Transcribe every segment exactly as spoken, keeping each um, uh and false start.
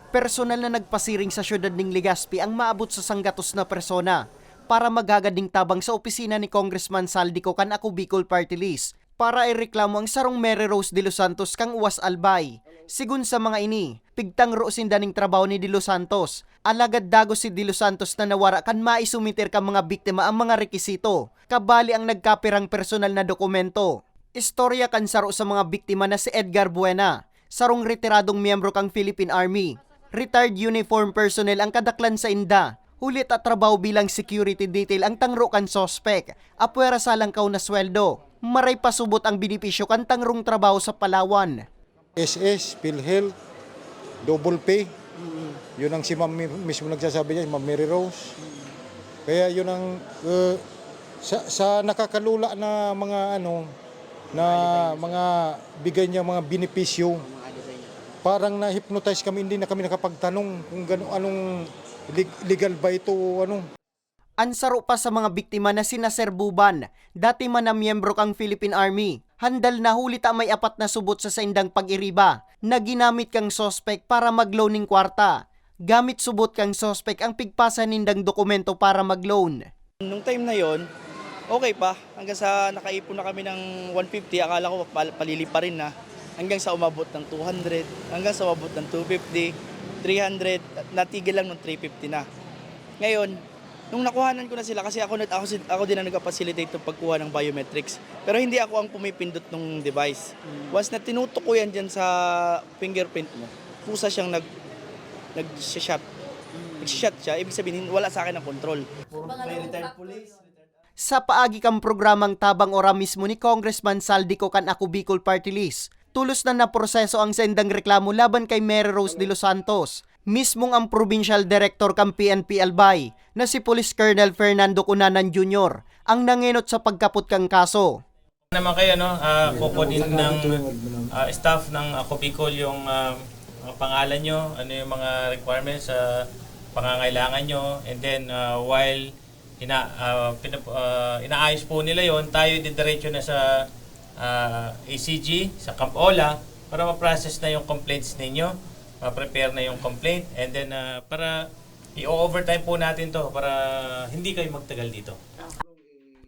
Personal na nagpasiring sa siyudad ning Legazpi ang maabot sa sanggatos na persona para maghagad ning tabang sa opisina ni Congressman Saldico kan Ako Bicol Party List para ireklamo ang sarong Mary Rose De Los Santos kan Uwas Albay. Sigon sa mga ini, pigtangro sinda ning trabaho ni De Los Santos. Alagad dagos si De Los Santos na nawara kan maisumiter kan mga biktima ang mga rekisito, kabali ang nagkapirang personal na dokumento. Istorya kan saro sa mga biktima na si Edgar Buena, sarong retiradong miyembro kan Philippine Army. Retired uniform personnel ang kadaklan sainda, huli ta trabaho bilang security detail ang tangro kan suspek, apwera sa langkaw na sweldo. Maray pa subot ang benepisyo kan tangrong trabaho sa Palawan. S S, PhilHealth, double pay. Yun ang si Ma'am mi- mismo nagsasabi niya, si Ma'am Mary Rose. Kaya yun ang uh, sa, sa nakakalula na mga ano na mga bigay niya mga benepisyo. Parang na-hypnotize kami, hindi na kami nakapagtanong kung gano, anong leg- legal ba ito o ano. An saro pa sa mga biktima na sina Sir Buban, dati man na miyembro kan Philippine Army, handal na huli ta may apat na subot sa saindang pag-iriba na ginamit kan suspek para mag-loan ning kwarta. Gamit subot kan suspek ang pigpasa nindang dokumento para mag-loan. Nung time na yon, okay pa. Hanggang sa nakaipon na kami ng one fifty, akala ko pal- palili pa rin na. Hanggang sa umabot ng two hundred, hanggang sa umabot ng two fifty, three hundred, natigil lang nung three fifty na. Ngayon, nung nakuhanan ko na sila, kasi ako, nag- ako, si- ako din ang nag-facilitate ng pagkuha ng biometrics. Pero hindi ako ang pumipindot ng device. Once na tinutok ko yan dyan sa fingerprint mo, kusa siyang nag nag-shot. Nag-shot siya, ibig sabihin wala sa akin ang control. Sa paagi kan programang Tabang Ora mismo ni Congressman Saldico kan Ako Bicol Party List, tulos na naproseso ang saindang reklamo laban kay Mary Rose De Los Santos. Mismong ang Provincial Director kan P N P Albay na si Police Colonel Fernando Cunanan Junior ang nangenot sa pagkapot kan kaso. Naman kayo, no? Uh, kukunin ng uh, staff ng Ako Bicol yung uh, mga pangalan nyo, ano yung mga requirements sa uh, pangangailangan nyo, and then uh, while ina uh, pinap- uh, inaayos po nila yon, tayo didiretso na sa uh, A C G, sa Camp Ola, para ma-process na yung complaints ninyo, ma-prepare na yung complaint, and then uh, para i-overtime po natin to para hindi kayo magtagal dito.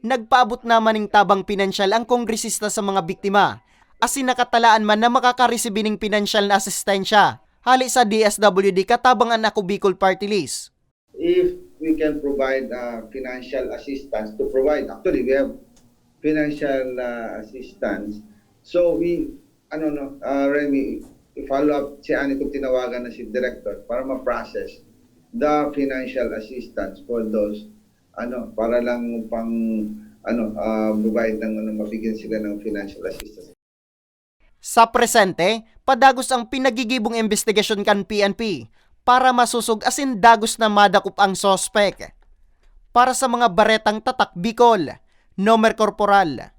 Nagpaabot naman ning tabang pinansyal ang kongresista sa mga biktima, asin nakatalaan man na makakaresibi ning pinansyal na asistensya hali sa D S W D katabang an Ako Bicol Party List. If we can provide uh, financial assistance to provide, actually we have financial uh, assistance. So we, ano no, uh, Remy, i-follow up si Ani kung tinawagan na si director para ma-process the financial assistance for those ano para lang pang ano uh, provide ng ano mabigyan sila ng financial assistance. Sa presente, padagos ang pinagigibong imbestigasyon kan P N P para masusog asin dagos na madakop ang suspek. Para sa mga baretang Tatak Bicol, Nomer Corporal.